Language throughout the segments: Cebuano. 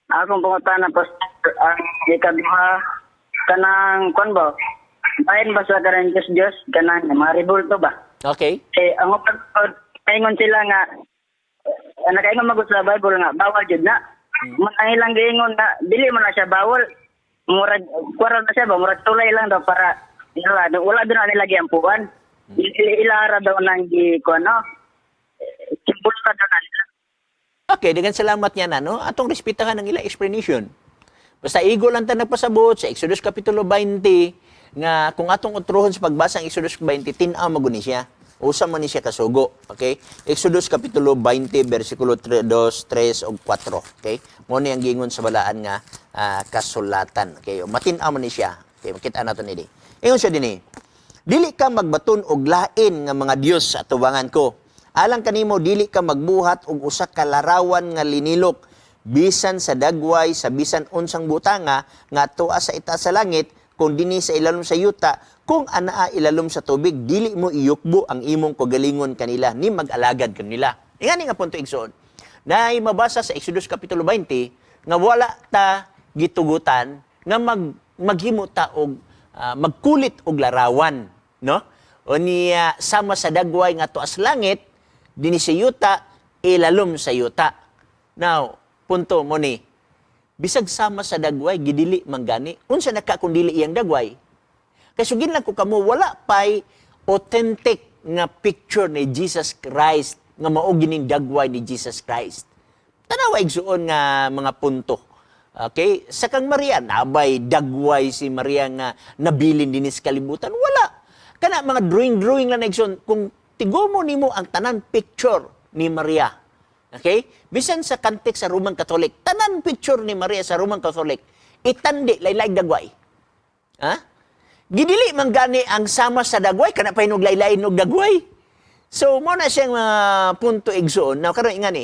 Akong pangutana, Pastor, ang ikaduha, kanang kuan ba? Bahin ba sa kanang Diyos Diyos, kanang mga rebulto ba? Okay. Eh, ang upan ingon sila nga, nakaingon magud sa Bible nga bawal jud na. Man ang ilang giingon na dili man na siya bawal. Murag kuwara na siya ba, murag tulay lang daw para wala, wala doon na nila giampuan. Ilara daw nang gi kuan no. Eh, simbolo ra daw na nila. Okay, daghang salamat niya na, no? Atong respetahan ang ila explanation. Basta igo lang ta nagpasabot sa Exodus Kapitulo 20 nga kung atong utruhon sa pagbasa ang Exodus 20, tin-aw maguni siya. Usa man ni siya kasugo, okay? Exodus Kapitulo 20 versikulo 3, 2, 3 ug 4, okay? Mo ni ang giingon sa balaan nga kasulatan, okay? Matin-aw man ni siya. Okay, makita nato ni. Ingon siya dinhi. "Dili ka magbaton og lain nga mga dios sa atubangan ko. Alang kanimo, dili ka magbuhat og usa ka larawan nga linilok bisan sa dagway, sa bisan unsang butanga nga tuwa sa itaas sa langit, kung dinhi sa ilalom sa yuta, kung anaa ilalom sa tubig. Dili mo iyukbo ang imong kagalingon kanila ni mag-alagad kanila." Ingani nga punto, igsoon. Na mabasa sa Exodus Kapitulo 20 nga wala ta gitugutan nga maghimo ta og magkulit og larawan, no? O niya sama sa dagway nga tuas langit, dinhi sa yuta, ilalom sa yuta. Now, punto mo ni, bisag sama sa dagway, gidili man gani. Unsa na ka kung dili iyang dagway? Kay sugin lang ko kamo, wala pay authentic nga picture ni Jesus Christ nga mao gining dagway ni Jesus Christ. Tanawa, igsuon, nga mga punto. Okay? Sa kang Maria, nabay dagway si Maria nga nabilin dinhi sa kalibutan? Wala. Kana mga drawing-drawing lang na, igsoon, kung tigumo nimo ang tanan picture ni Maria. Okay? Bisan sa kantik sa Roman Catholic, tanan picture ni Maria sa Roman Catholic, itandi laylay dagway. Ha? Gidili man gani ang sama sa dagway kana pa hinog laylay og dagway. So mo na siyang mga punto, igsoon. Now karon ingani,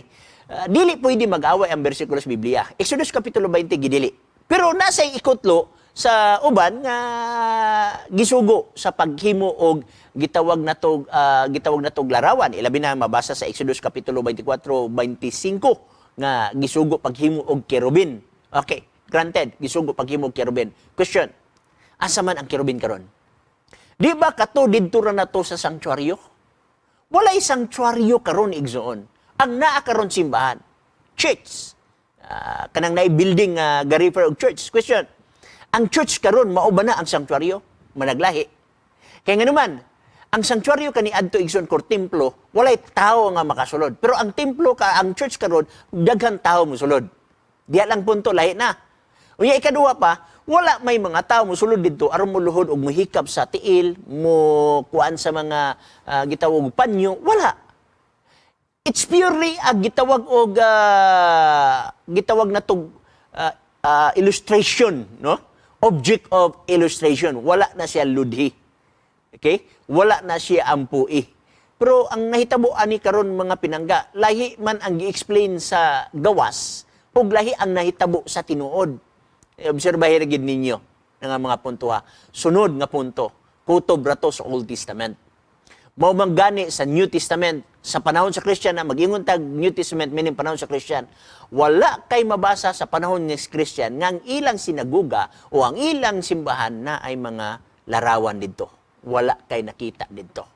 dili pwede mag-away ang bersikulo sa Biblia. Exodus Kapitulo 20 gidili. Pero nasa ikutlo sa uban nga gisugo sa paghimo og gitawag natog larawan. Ilabi na mabasa sa Exodus Kapitulo 24 25 nga gisugo paghimo og kerubin. Okay, granted, gisugo paghimo og kerubin. Question: asa man ang kerubin karon? Di ba kato didto ra nato sa sanktuaryo? Walay sanktuaryo karon, igsoon. Ang naa karon simbahan, church. Kanang naay building nga ga-refer og church. Question: ang church karon mao ba na ang sanktuaryo? Managlahi. Kaya nga naman, ang sanktuaryo kaniadto, igsoon, or templo, walay tao nga makasulod. Pero ang templo ka, ang church karon, daghan tao mosulod. Diya lang punto, lahi na. Unya ikaduha pa, wala may mga tao mosulod didto aron moluhod og mohikap sa tiil, mo kuan sa mga gitawag og panyo, wala. It's purely a gitawag na tog illustration, no? Object of illustration. Wala na siya ludhi. Okay? Wala na siya ampui. Pero ang nahitabo ani karon, mga pinangga, lahi man ang gi-explain sa gawas ug lahi ang nahitabo sa tinuod. Eh, obserbahin ra gid ninyo nga mga punto ha. Sunod nga punto, kutob ra to sa Old Testament. Mao man gani sa New Testament, sa panahon sa Christian na mag-ingon tag New Testament, meaning panahon sa Christian, wala kay mabasa sa panahon ni Christian nga ang ilang sinaguga o ang ilang simbahan na ay mga larawan didto. Wala kay nakita didto.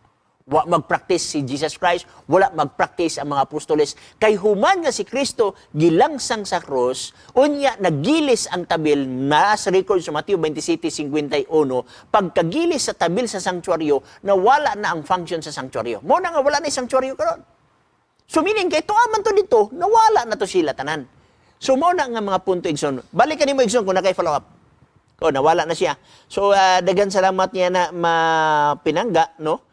Wa magpractice si Jesus Christ, wala magpractice ang mga apostoles. Kay human nga si Kristo gilangsang sa krus, unya nagilis ang tabil na sa record sa Mateo 27:51, pagkagilis sa tabil sa sanktuaryo, nawala na ang function sa sanktuaryo. Mo na nga wala na yung sanktuaryo karon. So meaning kay tuwa man to dito, nawala na to sila tanan. So mo na nga mga punto, igsoon. Balik kanimo, igsoon, kung nakay follow up. Oh, nawala na siya. So daghan salamat niya na mapinangga, no?